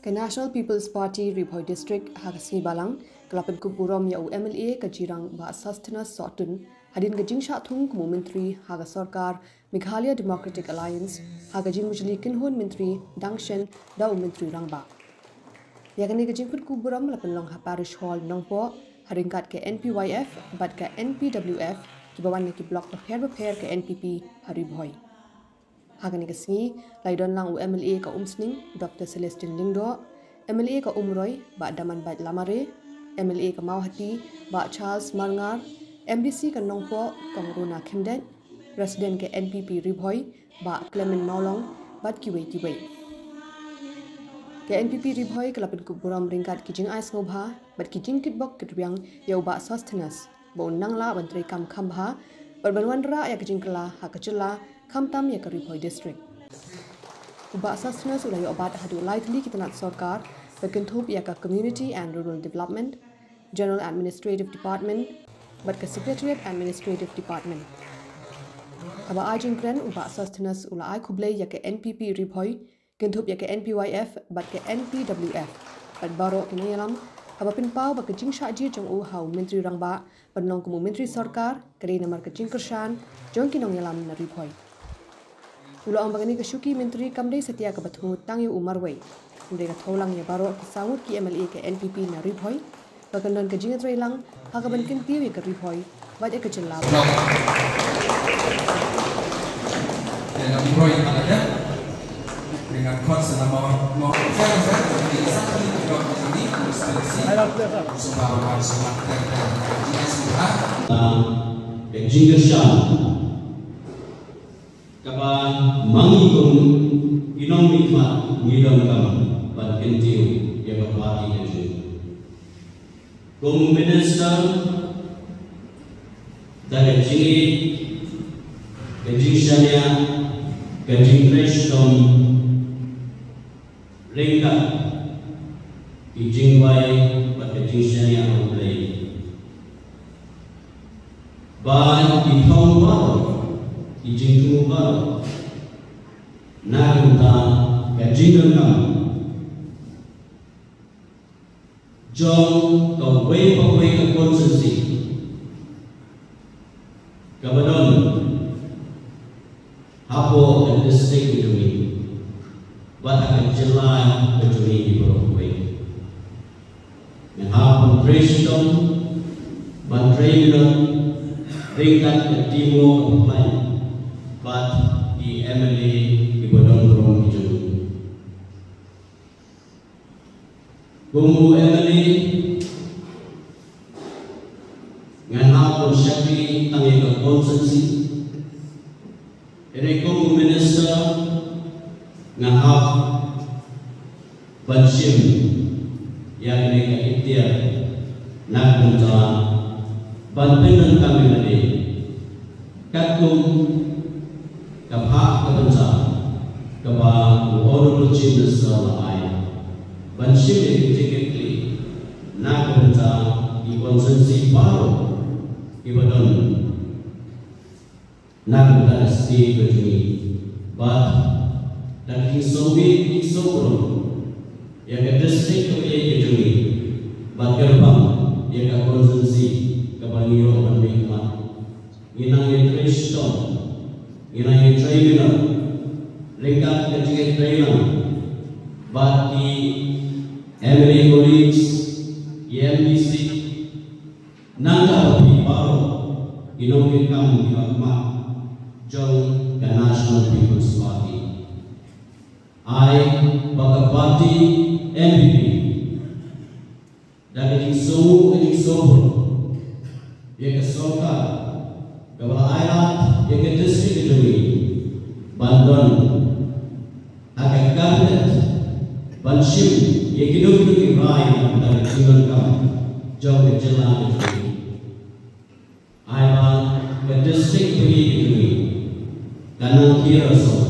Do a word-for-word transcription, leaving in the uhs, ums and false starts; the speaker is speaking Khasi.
Ka National People's Party Ri Bhoi District ha ka sngi Balang ka la pynkup burom ïa u M L A ka Jirang Bah Sosthenes Sohtun hadien ka jingshah thung kum u Myntri ha ka sorkar Meghalaya Democratic Alliance ha ka jingbujli kynhun myntri dang shen da u Myntri Rangbah. Ïa kane ka jingpynkup burom la pynlong ha Parish Hall Nongpoh ha ryngkat ka N P Y F bad ka N P W F kiba wan na ki block bapher bapher ka N P P ha Ri Bhoi. Ha kane ka sngi la ïadon lang u M L A ka Umsning Doctor Celestine Lyngdoh, M L A ka Umroi Bah Damanbait Lamare, M L A ka Mawhati Bah Charles Marngar, M D C ka Nongpoh Kong Runa Khymdeit, President ka N P P Ri Bhoi Bah Clement Mawlong bad kiwei kiwei. Ka N P P Ri Bhoi ka la pynkup burom ryngkat ki jingai sngewbha bad ki jingkitbok kitrwiang ïa u Bah Sosthenes ba un nang lah ban treikam kham bha bad ban wanrah ïa ka jingkylla ha ka jylla khamtam ïa ka Ri Bhoi District. U Bah Sosthenes u la ïoh bat haduh lai tylli ki tnat sorkar ba kynthup ïa ka Community and Rural Development, General Administrative Department bad ka Secretariat Administrative Department. Haba ai jingkren u Bah Sosthenes u la ai khublei ïa ka N P P Ri Bhoi kynthup ïa ka N P Y F bad ka N P W F bad baroh ki nongïalam haba pynpaw ba ka jingshah jied jong u ha u Myntri Rangbah ban long kum u Myntri Sorkar ka dei namar ka jingkyrshan jong ki nongïalam na Ri Bhoi. U la ong ba kane ka shuki myntri kam dei satia kaba thmu tang ïa u marwei, hynrei ka thew lang ïa baroh ki saw ngut ki M L A ka N P P na Ri Bhoi ba kan don ka jingïatreilang ha kaban kyntiew ïa ka Ri Bhoi bad ïa ka jylla. Ka jingkyrshan kaba ma ngi kum ki nongmihkhmat ngi donkam ban kyntiew ïa ka party ka jong ngi. Kum u minister, da ka jingïeit, ka jingshaniah, ka jingtrei shitom, ryngkat ki jingduwai bad ka jingshaniah ha U Blei. Ba ki thong baroh, ki jingthmu baroh na ka bynta ka jingdonkam jong kawei pa kawei ka constituency kaba don hapoh ka district ka jong ngi bad ha ka jylla ka jong ngi baroh kawei. Ngi hap ban trei shitom, ban trei minot ryngkat ka teamwork kaba pynlong bad ki M L A kiba don burom ki jong ngi. Kum u M L A ngan hap ban shakri tang ïa ka constituency. Hynrei kum u minister nga hap ban shim ïa kane ka ikhtiar na ka bynta ban pyndonkam ïa lade katkum ka bhah ka bynta kaba u Honorable Chief Minister u la ai ban shim ïa ka jingkitkhlieh na ka bynta ki constituency baroh kiba don na ka bynta ka state ka jong ngi bad da ka jingsngewbha jingsngewbha ïa ka district kaba ïeit ka jong ngi bad kyrpang ïa ka constituency kaba ngi ïoh ban mihkhmat. Ngi nang ïatrei shitom, ngi nang ïatrei minot ryngkat ka jingïatreilang bad ki M L A colleagues, ki M D C, nangta bad phi baroh ki nongtrei kam kiba khmat jong ka National People's Party. Ai ba ka party N P P da ka jingsngew ka jingsngew ïa ka sorkar kaba la ai lad ïa ka district ka jong ngi ban don ha ka cabinet ban shim ïa kino kino ki rai na ka bynta ka jingdonkam jong ka jylla ka jong ngi. Ai ba ka district ka jong ngi ka nang hiar shuh